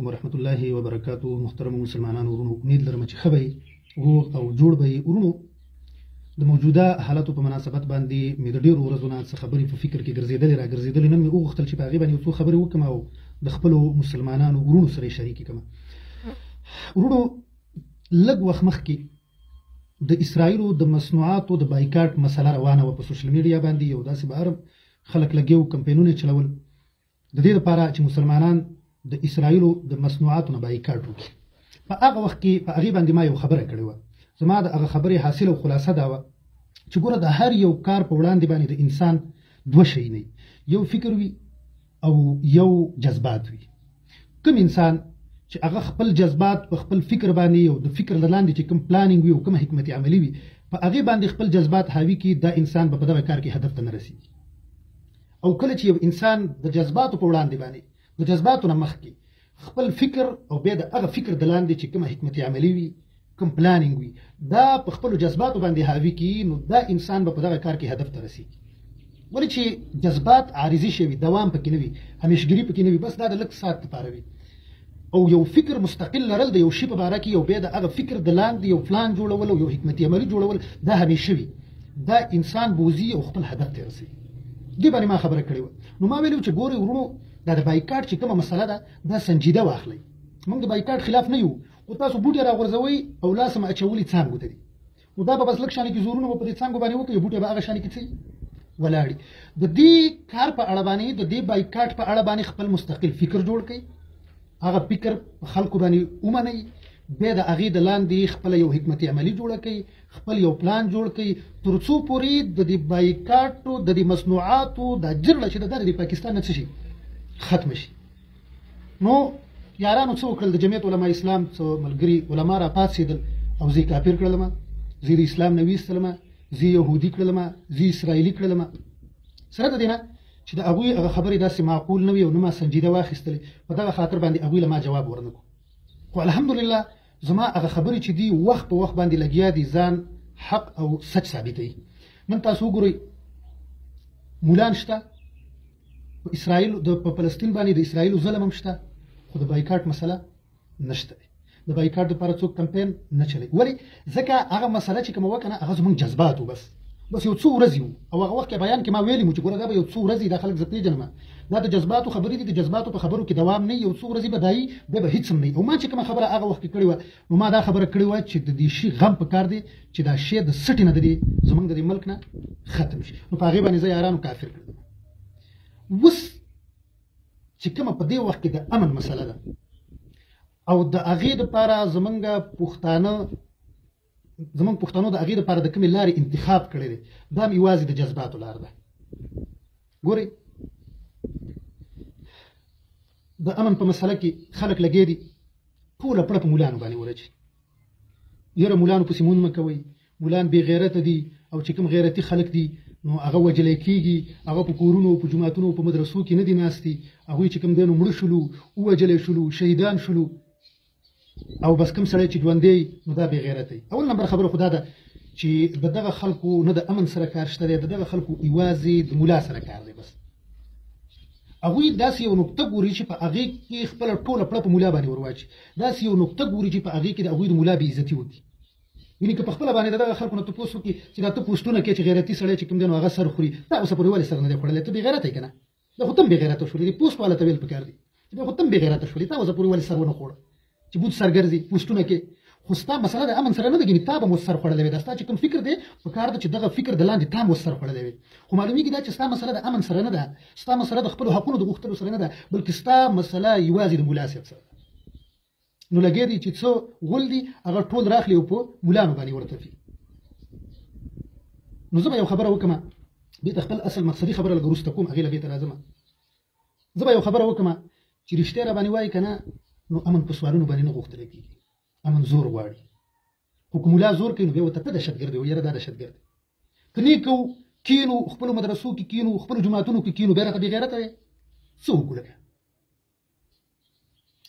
علیکم ورحمت الله وبرکاتو. محترم مسلمانانو ورونو، امید لرم چې ښه به یئ، روغ او جوړ به یئ. ورونو، د موجوده حالاتو په مناسبت باندې مې د ډېرو ورځو نه څه خبرې په فکر کې ګرځېدلې را ګرځېدلې. نن مې وغوښتل چې په هغې باندې یو څو خبرې وکړم او د خپلو مسلمانانو ورونو سره یې شریکې کړم. ورونو، لږ وخت مخکې د اسرائیلو د مصنوعاتو د بایکاټ مسله روانه وه په سوشل میډیا باندې. یو داسې بهر خلک لګیا وو، کمپاینونه یې چلول د دې لپاره چې مسلمانان د اسرائیلو د مصنوعاتو نه بایکاټ وکړي. په هغه وخت کې په هغې باندې ما یو خبره کړې وه. زما د هغه خبرې حاصل او خلاصه دا وه چې ګوره، د هر یو کار په وړاندې باندې د انسان دوه شی نه، یو فکر وي او یو جذبات وي. کوم انسان چې هغه خپل جذبات په خپل فکر باندې او د فکر د لاندې چې کوم planning وي او کوم حکمت عملي وي په هغې باندې خپل جذبات حاوي کړي، دا انسان به په دغه کار کې هدف ته نه رسیږي. او کله چې یو انسان د جذباتو په وړاندې باندې د جذباتو نه مخکې خپل فکر او بیا د هغه فکر د لاندې چې کومه حکمت عملي وي، کوم planning وي، دا په خپلو جذباتو باندې حاوي کړي، نو دا انسان به په دغه کار کې هدف ته رسیږي. ولې چې جذبات عارضي شی وي، دوام پکې نه وي، همیشګري پکې نه وي، بس دا د لږ ساعت لپاره وي. او یو فکر مستقل لرل د یو شي په باره کې، یو بیا د هغه فکر د لاندې یو پلان جوړول او یو حکمت عملي جوړول، دا همیشه وي، دا انسان بوزي او خپل هدف ته رسوي. دې باندې ما خبره کړې وه. نو ما ویلي چې ګورئ ورونو، دا د بایکاټ چې کومه مسله ده دا سنجیده واخلئ. موږ د بایکاټ خلاف نه یو، خو تاسو بوټی راغورځوئ او لاس هم اچولي څانګو ته دي، نو دا به بس لږ شانې کې زورونه به په دې څانګو باندې وکړي، بوټی به هغه شانې کې څه ولاړي. د دې کار په اړه باندې، د دې بایکاټ په اړه باندې خپل مستقل فکر جوړ کړئ، هغه فکر په خلکو باندې ومنئ، بیا د هغې د لاندې خپله یو حکمت عملي جوړه کړئ، خپل یو پلان جوړ کړئ، تر څو پورې د دې بایکاټو د دې مصنوعاتو دا جرړه چې ده دا د دې پاکستان نه څه شي ختمه شي. نو یارانو څه وکړل، د جمعیت علما اسلام څه ملګري علما را پاڅېدل او زه یې کافر کړلم، زه یې د اسلام نه ویستلم، زه یې یهودي کړلم، زه یې اسرائیلي کړلم. سره د دې نه چې د هغوی هغه خبرې داسې معقول نه وي او نه ما سنجیده واخیستلې، په دغه خاطر باندې هغوی له ما جواب ورنه کړو. خو الحمدلله زما هغه خبرې چې دي وخت په وخت باندې لګیا دي ځان حق او سچ ثابتوي. نن تاسو وګورئ، مولان شته په اسرائیل، د په فلسطین باندې د اسرائیلو ظلم هم شته، خو د بایکاټ مسله نشته. د بایکاټ لپاره څوک کمپاین نه چلوي. ولې؟ ځکه هغه مسله چې کومه وه که نه، هغه زموږ جذبات و، بس بس یو څو ورځې وو. او هغه وخت کې بیان کې ما ویلي مو چې ګوره دا به یو څو ورځې، دا خلک زه پېژنم، دا د جذباتو خبرې دي، د جذباتو په خبرو کې دوام نه، یو څو ورځې به دایي، بیا به هېڅ هم نه. او ما چې کومه خبره هغه وخت کې کړې وه، نو ما دا خبره کړې وه چې د دې شي غم په کار دی چې دا شی د سټې نه د دې زموږ د دې ملک نه ختم شي. نو په هغې باندې زه یارانو کافر کړم. اوس چې کومه په دې وخت کې د امن مسله ده او د هغې دپاره زمونږ پښتانه، زمونږ پښتنو د هغې دپاره د کومې لارې انتخاب کړی دی، دا هم یوازې د جذباتو لار ده. ګورئ، د امن په مسله کې خلک لګیا دي ټوله پړه په مولانو باندې ورچي، یاره مولانو پسې مونږ مه کوئ، مولان بې غیرته دي او چې کوم غیرتي خلک دي نو هغه وژلی کېږي، هغه په کورونو، په جوماتونو، په مدرسو کې نه دي ناست دي، هغوی چې کوم دی نو مړه شولو، ووژلی شولو، شهیدان شولو، او بس کوم سړی چې ژوندی نو دا بې غیرته دی. اول نمبر خبره خو دا ده چې د دغه خلکو نه د امن سره کار شته دی، د دغه خلکو یوازې د ملا سره کار دی. بس هغوی داسې یو نقطه ګوري چې په هغې کې خپله ټوله پړه په ملا باندې ورواچي، داسې یو نقطه ګوري چې په هغې کې د هغوی د ملا بې عزتي وکړي. یعنې که په خپله باندې د دغه خلکو نه تپوس وکړي چې دا ته پوسټونه کوې چې غیرتي سړی چې کوم دی نو هغه سر خوري، تا اوسه پورې ولې سر نه دی خوړلی؟ ته بې غیرته یې که نه؟ دا خو ته هم بې غیرته شولې، دې پوسټ والا ته ویل پکار دي چې دا خو ته هم بې غیرته شولې، تا اوسه پورې ولې سر ونه خوړ چې بوت سر ګرځي پوسټونه کې؟ خو ستا مسله د امن سره نه ده، ګینې تا به مو سر خوړلی وي. دا ستا چې کوم فکر دی په کار ده چې دغه فکر د لاندې تا مو سر خوړلی وي. خو معلومیږي دا چې ستا مسله د امن سره نه ده، ستا مسله د خپلو حقونو د غوښتلو سره نه ده، بلکې ستا مسله یوازې د ملا صاحب سره ده. نو لګیا دي چې څه غول دي هغه ټول راخلي او په مولانو باندې ورتفي. نو زه به یو خبره وکړم، بېرته خپل اصل مقصدي خبره لږ وروسته کوم، هغې له بېرته راځم. زه به یو خبره وکړم چې رښتیا را باندې وایي که نه، نو امن په سوالونو باندې نه غوښتلی کېږي، امن زور غواړي. خو که ملا زور کوي نو بیا ورته ته دهشتګرد وایي، یاره دا دهشتګرد دی. که نه کوو کینو، خپلو مدرسو کې کینو، خپلو جوماتونو کې کینو، بیا راته بې غیرته وایي، څه وکړو لکه؟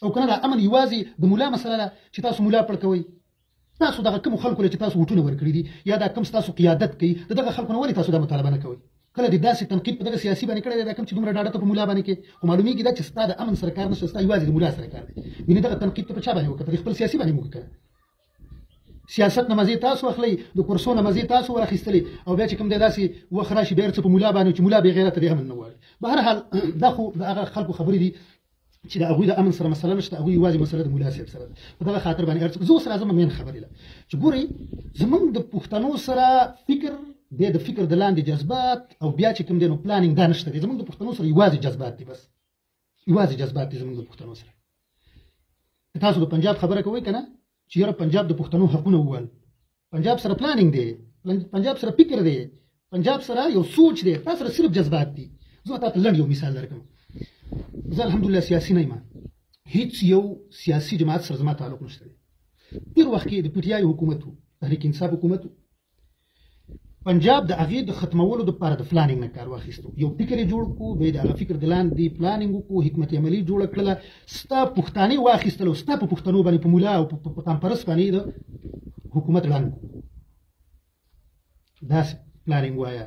او که نه دا امن یوازې د ملا مسله ده چې تاسو ملا پړ کوئ، تاسو دغه کومو خلکو له چې تاسو ووټونه ورکړي دي یا دا کوم ستاسو قیادت کوي، د دغه خلکو نه ولې تاسو دا مطالبه نه کوئ؟ کله دې داسې تنقید په دغه سیاسي باندې کړی دی، دا کوم چې دومره ډاډه ته په مولا باندې کې، خو معلومیږي دا چې ستا د امن سره کار نشته، ستا یوازې د مولا سره کار دی. یعنې دغه تنقید ته په چا باندې وکړه؟ په خپل سیاسي باندې وکړه. سیاست نه مزې تاسو اخلئ، د کورسو نه مزې تاسو ور اخیستلې، او بیا چې کوم دی داسې وخت راشي بیا هر څه په مولا باندې چې مولا بې غیرته دی امن نه غواړي. بهرحال دا خو د هغه خلکو خبرې دي چې د هغوی د امن سره مسله نشته، هغوی یوازې مسله د مولا صاحب سره ده. په دغه خاطر باندې هر څه زه اوس راځم مین خبرې له چې ګورئ زمونږ د پښتنو سره فکر دی، د فکر د لاندې جذبات او بیا چې کوم دی نو planning دا نشته دی. زمونږ د پښتنو سره یوازې جذبات دي، بس یوازې جذبات دي زمونږ د پښتنو سره. که تاسو د پنجاب خبره کوئ که نه چې یاره پنجاب د پښتنو حقونه وویل، پنجاب سره planning دی، پنجاب سره فکر دی، پنجاب سره یو سوچ دی، تاسو سره صرف جذبات دي. زه تاته لنډ یو مثال درکم. زه الحمدلله سیاسي نه یم، هیڅ یو سیاسي جماعت سره زما تعلق نشته دی. تیر وخت کې د پي ټي آی حکومت و، تحریک انصاف حکومت و، پنجاب د هغې د ختمولو دپاره د planning نه کار واخیستو، یو فکر یې جوړ کړو، بیا د هغه فکر د لاندې planning وکړو، حکمت عملي جوړه کړله، ستا پښتانه واخیستل او ستا په پښتنو باندې په مولا او په قامپرست باندې د حکومت ړنګ کړو. داسې planning وایه،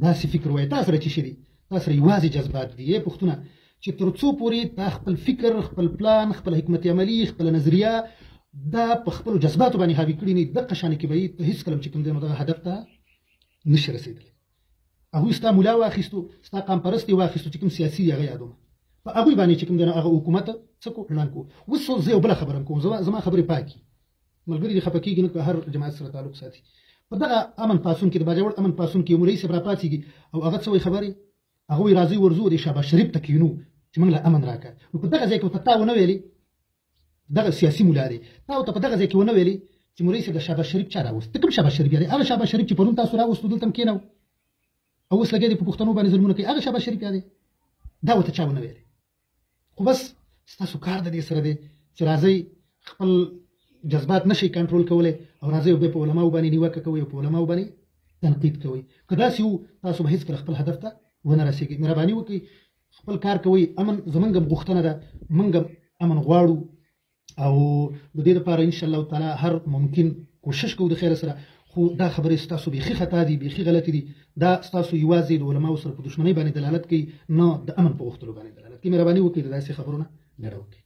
داسې فکر وایه. تا سره چې شي دي، تا سره یوازې جذبات دي. ای پښتونه، چې تر څو پورې تا خپل فکر، خپل پلان، خپل حکمت عملي، خپل نظریه دا په خپلو جذباتو باندې حاوي کړي نه، دقه شانې کې به یې ته هېڅکله چې کوم دی نو دغه هدف ته نشي رسېدلی. هغوی ستا مولا واخیستو، ستا قامپرست یې واخیستو چې کوم سیاسي دی هغه یادوم، په هغوی باندې چې کوم دی نو هغه حکومت څه کو ړنګ کو. اوس زه یو بله خبره کوم، زما خبرې پاکي ملګري دې خفه کېږي نه که هر جماعت سره تعلق ساتي. په دغه امن پاڅون کې، د باجوړ امن پاڅون کې یو مولوي صاحب راپاڅېږي او هغه څه وایي خبرې، هغه وایي راځئ ورځو د شهباز شریف ته کښېنو چې موږ له امن راکړه. نو په دغه ځای کې ورته تا ونه ویلې، دغه سیاسي مولا دی، تا ورته په دغه ځای کې ونه ویلې چې مولوي صاحب د شهباز شریف چا راوست؟ ته کوم شهباز شریف یادې؟ هغه شهباز شریف چې پرون تاسو راوستو دلته هم کښېنو او اوس لګیا دی په پښتنو باندې ظلمونه کوي، هغه شهباز شریف یادې؟ دا ورته چا ونه ویلې. خو بس ستاسو کار د دې سره دی چې راځئ خپل جذبات نشئ کنټرول کولی او راځئ او بیا په علماو باندې نیوکه کوئ او په علماو باندې تنقید کوئ. که داسې وو تاسو به هېڅکله خپل هدف ته ونه رسېږئ. مهرباني وکړئ خپل کار کوئ. امن زمونږ هم غوښتنه ده، موږ هم امن غواړو او د دې لپاره ان شاء الله تعالی هر ممکن کوشش کوو د خیر سره. خو دا خبرې ستاسو بیخي خطا دي، بیخي غلطي دي. دا ستاسو یوازې د علماو سره په دښمنۍ باندې دلالت کوي، نه د امن په غوښتلو باندې دلالت کوي. مهرباني وکړئ د داسې خبرو نه ډډه وکړئ.